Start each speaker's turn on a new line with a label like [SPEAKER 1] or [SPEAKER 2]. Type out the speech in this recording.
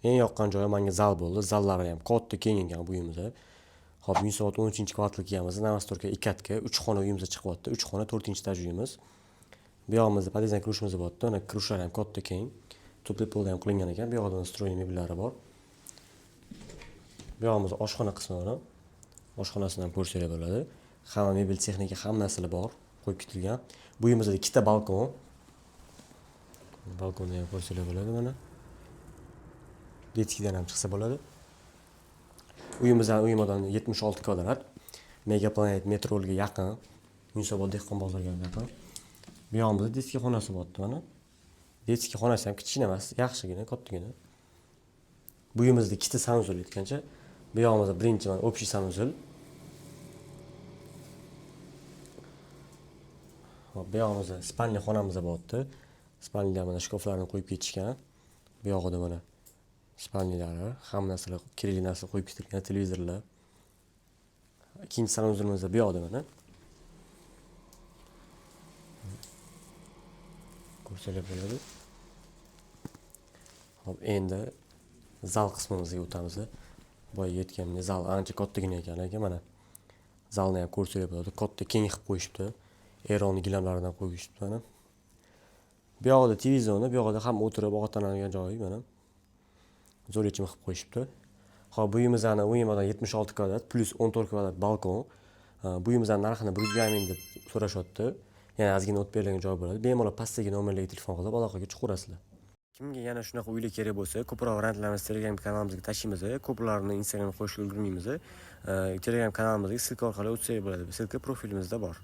[SPEAKER 1] Eng yoqqan joyi menga zal bo'ldi. Zallari ham katta, keng ekan bu uyimizda. Xo'p, Yunusobod 13-kvartalga kelganmiz. Новостройка 2 3 xona uyimiz chiqyapti. 3 xona, 4-etaj uyimiz. Bu yog'imizda podyezddan kirishimiz bo'lyapti. Mana kirishlar ham katta, keng. Tupli polda ham qilingan ekan. Bu yoqda встроенный mebellari bor. Bu yog'imizda oshxona qismi mana. Oshxonasini ham ko'rsanglar bo'ladi. Hamma mebel, texnika, hamma narsalar bor, qo'yib ketilgan. Bu uyimizda ikkita balkon. Balkonni ham ko'rsanglar bo'ladi mana. Детский dan ham chiqsa bo'ladi. Uyimizdan uy maydoni 76 kvadrat. Mega Planet metrolga yaqin. Yunusobod dehqon bozoriga ham yaqin. Bu yog'imizda детский xonasi bo'lyapti mana. Детский xonasi ham kichkina emas, yaxshigina, kattagina. Bu uyimizda ikkita санузел aytgancha. Bu yog'imizda birinchi mana общий санузел. Hop, bu yog'imizda спальня xonamiz bo'lyapti. Спальня da mana shkaflarni qo'yib ketishgan. Bu yog'ida mana спальня lari, hamma narsalar, kerakli narsa qo'yib ketilgan, televizorlar. Ikkinchi санузел imiz bu yoqda mana. Ko'rsanglar bo'ladi. Hop, endi zal qismimizga o'tamiz. Boya aytganimdek, zal ancha kattagina ekan, lekin mana zalni ham ko'rsanglar bo'ladi. Katta, keng qilib qo'yishibdi. Eron gilamlaridan qo'yishibdi mana. Bu yoqda televizorni, bu yoqda hamma o'tirib ovqatlanadigan joyi mana. Zo'r yechim qilib qo'yishibdi. Xo'p, bu uyimizni uy maydoni 76 kvadrat plyus 14 kvadrat balkon. Bu uyimizni narxini 120 ming deb so'rashyapti. Yana ozgina o'tib berilgan joy bo'ladi. Bemalol pastdagi nomerlarga telefon qilib aloqaga chiqaverasizlar. Kimga yana shunaqa uylar kerak bo'lsa, ko'proq variantlarimizni Telegram kanalimizga tashlaymiz. Ko'plarini Instagramga qo'yishga ulgurmaymiz. Telegram kanalimizga ссылка orqali o'tsak bo'ladi. Ссылка profilimizda bor.